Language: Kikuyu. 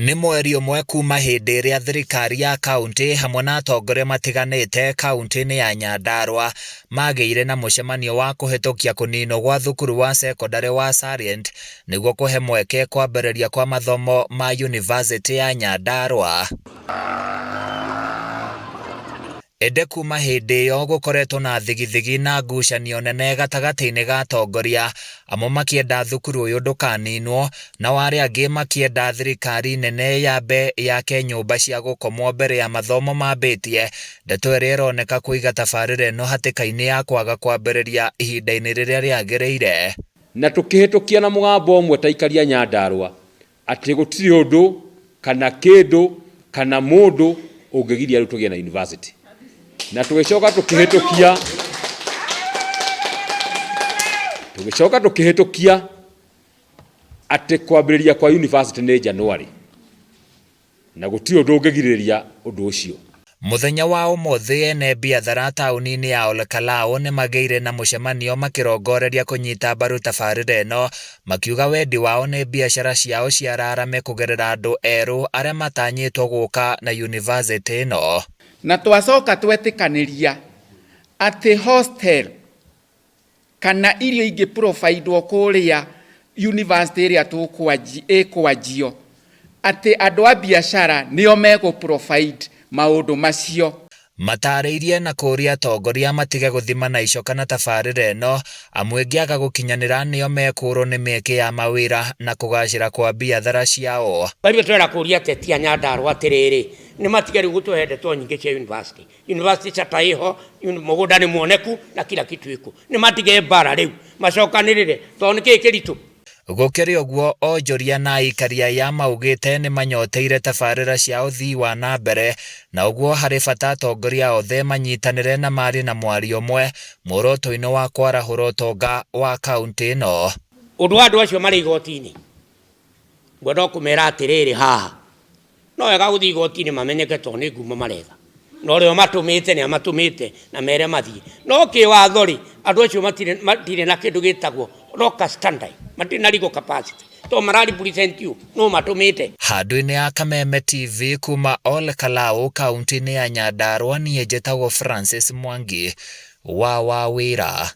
Nĩ mweri ũmwe kuma hĩndĩ ĩrĩa thirikari ya kauntĩ hamwe na atongoria matiganĩte kauntĩ-inĩ ya Nyandarua magĩire na mũcemanio wa kũhĩtũkia kũninwo gwa thukuru wa cekondarĩ wa Salient nĩguo kũhe mweke kwambĩrĩria kwa mathomo ma yunivasĩtĩ ya Nyandarua. Ĩndĩ kuma hĩndĩ ĩyo gũkoretwo na thigithigi na ngucanio nene gatagatĩ-inĩ ga atongoria, amwe makĩenda thukuru ũyũ ndũkaninwo, nao arĩa angĩ makĩenda thirikari nene yambe yake nyũmba cia gũkomwo mbere ya mathomo mambĩtie, ndeto ĩrĩa ĩroneka kũiga tabarĩra ĩno hatĩka-inĩ ya kwaga kwambĩrĩria ihinda-inĩ rĩrĩa rĩagĩrĩire. Na tũkĩhĩtũkia na mũgambo ũmwe ta aikari a Nyandarua atĩ gũtirĩ ũndũ kana kĩndũ kana mũndũ ũngĩgiria rĩu tũgĩe na university. Na tũgĩcoka tũkĩhĩtũkia tũgĩcoka tũkĩhĩtũkia atĩ kwambĩrĩria kwa university nĩ January na gũtirĩ ũndũ ũngĩgirĩrĩria ũndũ ũcio. Mũthenya wa ũmũthĩ ene biathara taũni-inĩ ya Ol Kalou nĩmagĩire na mũcemanio makĩrongoreria kũnyita mbaru tabarĩra ĩno, makiuga wendi wao nĩ biacara ciao ciararame kũgerera andũ erũ arĩa matanyĩtwo gũka na yunivasĩtĩ ĩno. Na twacoka twetĩkanĩria atĩ hostel kana irio ingĩ providwo kũrĩa university ĩrĩa ĩkwanjio, atĩ andũ a biacara nĩo megũ provide maũndũ macio. Matarĩirie na kũria atongoria matige gũthimana icoka na tabarĩra ĩno, amu ĩngĩaga gũkinyanĩra nĩo mekũrwo nĩ mĩeke ya mawĩra na kũgacĩra kwa biathara ciao. Kwa hivyo twĩra kũria ateti a Nyandarua atĩrĩrĩ, nĩ matige rĩu gũtũhe ndeto nyingĩ cia university. University charter ĩho, mũgũnda nĩ muoneku na kila kitu ĩko. Nĩ matige mbara rĩu, macokanĩrĩre, tondũ nĩ kĩĩ kĩritũ? Gũkĩrĩ ũguo, onjoria na aikari aya maugĩte nĩmanyoteire tabarĩra cia ũthii wa na mbere na ũguo harĩ bata atongoria othe manyitanĩre na marie na mwario ũmwe muoroto-inĩ wa kwarahũra ũtonga wa kauntĩ ĩno. Ũndũ wa andũ acio marĩ igoti-inĩ, ngwenda o kũmera atĩrĩrĩ haha, No wega gũthiĩ igoti-inĩ mamenyeke tondũ nĩ ngumo maretha. Na ũrĩa ũmatũmĩte nĩ amatũmĩte na mere mathiĩ. No kĩwatho rĩ, andũ acio matirĩ matirĩ na kĩndũ gĩtagwo locus standi, matirĩ na legal capacity tondũ mara represent you, nũ ũmatũmĩte? Handũ-inĩ ha Kameme TV kuma Ol Kalou kauntĩ-inĩ ya Nyandarua niĩ njĩtagwo Francis Mwangi wa Wawĩra.